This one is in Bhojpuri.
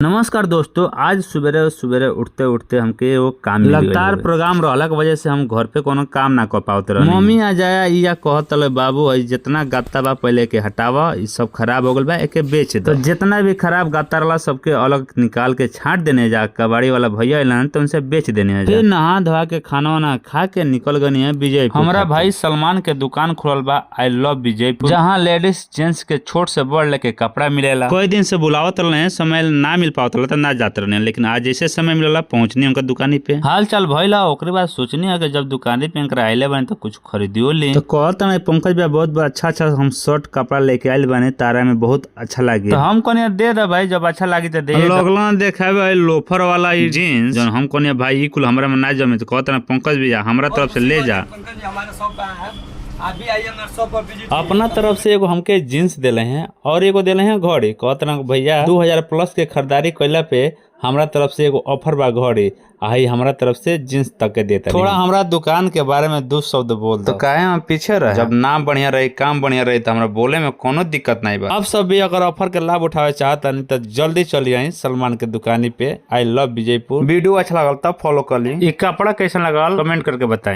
नमस्कार दोस्तों, आज सुबेरे सुबेरे उठते उठते हमके एगो काम मिल गइल। लगातार प्रोग्राम रहला के वजह से हम घर पे कोनो काम ना कर पावत रहनी। मम्मी आ जाया इया कहत रहे, बाबू हई जितना गत्ता बा पहले के हटावा, इ सब खराब हो गइल बा, एके बेच दो। तो जितना भी खराब गत्ता रहला सबके अलग निकाल के छांट देने जा, कबाड़ी वाला भैया अइलन तो उनसे बेच देने जा। फिर नहा धोआ के खाना वाना खा के निकल गनी है विजयपुर। हमरा भाई सलमान के दुकान खुलल बा I love Vijaypur, जहाँ लेडीज जेंट्स के छोट से बड़ लेके कपड़ा मिलेला। कई दिन से बुलावत रहे, समय ना मिल पावत रहे तो ना जात रहे, लेकिन आज जैसे समय मिलला पहुंचनी उनका दुकानी पे। हाल चाल भइला ओकरे बाद सोचनी है कि जब दुकानी पे इनकर आइले बने तो कुछ खरीदियो ली। तो कहत रहे पंकज भैया बहुत बड़ा अच्छा अच्छा हम शर्ट कपड़ा लेके आइल बने, तारा में बहुत अच्छा लागी। तो हम कहनी दे दे भाई, जब अच्छा लागी तो दे। लगलन देखावे लोफर वाला ई जींस, जौन हम कहनी भाई ई कुल हमरा में ना जमे। तो कहत रहे पंकज भैया हमरा तरफ से ले जा। पंकज जी हमारे शॉप पे आए हैं, आप भी आइए हमारे शॉप पर विजिट। अपना तरफ से एगो हमके जींस देले हैं और एगो देले हैं घड़ी। कहत रहे भैया 2000 प्लस के खरीदारी कैला पे हमरा तरफ से एगो ऑफर बा घड़ी, आ हई हमरा तरफ से जींस तक के देता। थोड़ा हमरा दुकान के बारे में दो शब्द बोल तो काहे हम पीछे रहे, जब नाम बढ़िया रही काम बढ़िया रही तो हमरा बोले में कोनो दिक्कत नहीं बा। आप सब भी अगर ऑफर के लाभ उठावे चाहता नहीं तो जल्दी चली आई सलमान के दुकानी पे I love Vijaypur. Video अच्छा लगल तब फॉलो कर ली। ये कपड़ा कैसा लगल कमेंट करके बताएं।